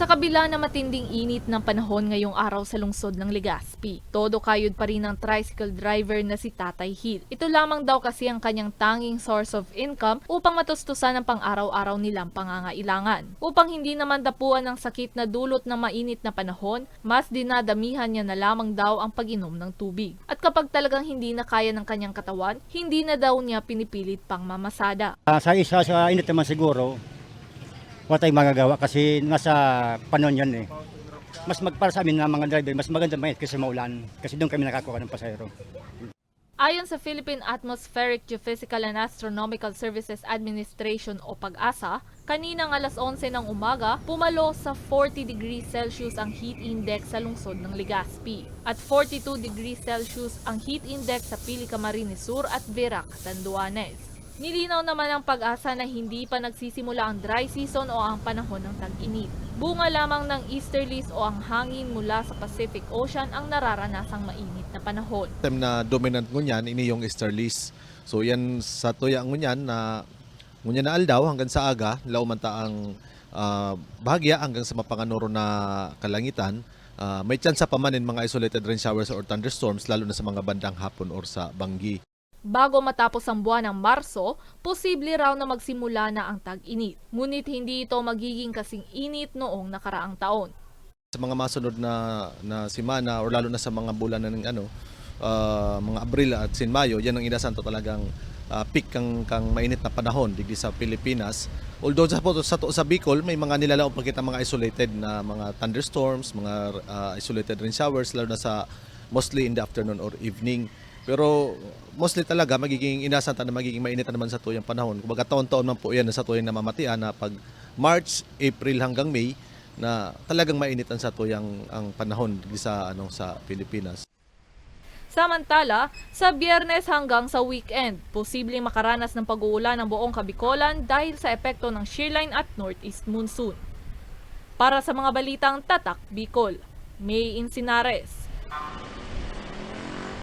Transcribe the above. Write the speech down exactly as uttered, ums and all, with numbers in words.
Kabila na matinding init ng panahon ngayong araw sa lungsod ng Legazpi, todo kayod pa rin ang tricycle driver na si Tatay Hil. Ito lamang daw kasi ang kanyang tanging source of income upang matustusan ang pang-araw-araw nilang pangangailangan. Upang hindi naman dapuan ang sakit na dulot ng mainit na panahon, mas dinadamihan niya na lamang daw ang pag-inom ng tubig. At kapag talagang hindi na kaya ng kanyang katawan, hindi na daw niya pinipilit pang mamasada. Ah, sa isa, sa init naman siguro, wala tayong magagawa kasi nasa panahon yan eh. Mas mag, para sa amin na mga driver, mas maganda mainit kaysa maulan kasi doon kami nakakuha ng pasahero. Ayon sa Philippine Atmospheric Geophysical and Astronomical Services Administration o PAGASA, kaninang alas onse ng umaga, pumalo sa forty degrees Celsius ang heat index sa lungsod ng Legazpi at forty-two degrees Celsius ang heat index sa Pili Camarines Sur at Vera, Catanduanes. Nilinaw naman ng PAGASA na hindi pa nagsisimula ang dry season o ang panahon ng tag-init. Bunga lamang ng easterlies o ang hangin mula sa Pacific Ocean ang nararanasang mainit na panahon. Time na dominant ngunyan, ini yung easterlies. So yan sa tuya ngunyan na, ngunyan na aldaw hanggang sa aga, law man ta ang ah, bahagya hanggang sa mapanganoro na kalangitan. Ah, may tsansa pa man nin mga isolated rain showers or thunderstorms, lalo na sa mga bandang hapon or sa banggi. Bago matapos ang buwan ng Marso, posible raw na magsimula na ang tag-init. Ngunit hindi ito magiging kasing init noong nakaraang taon. Sa mga masunod na, na semana or lalo na sa mga bulan na ng ano, ah, mga Abril at sin Mayo, yan ang inasan to talagang ah, peak kang, kang mainit na panahon digdi sa Pilipinas. Although sa, sa, sa Bicol, may mga nilalaom pa kita mga isolated na mga thunderstorms, mga ah, isolated rain showers, lalo na sa mostly in the afternoon or evening. Pero mostly talaga, magiging inasan ta na magiging mainit na naman sa tuyang panahon. Kumbaga, taon-taon man po yan sa tuyang namamatian na pag March, April hanggang May, na talagang mainitan sa tuyang ang panahon digdi sa, ano, sa Pilipinas. Samantala, sa Biyernes hanggang sa weekend, posibleng makaranas ng pag-uulan ang buong Kabikolan dahil sa epekto ng shearline at northeast monsoon. Para sa mga balitang Tatak Bicol, May Insinares.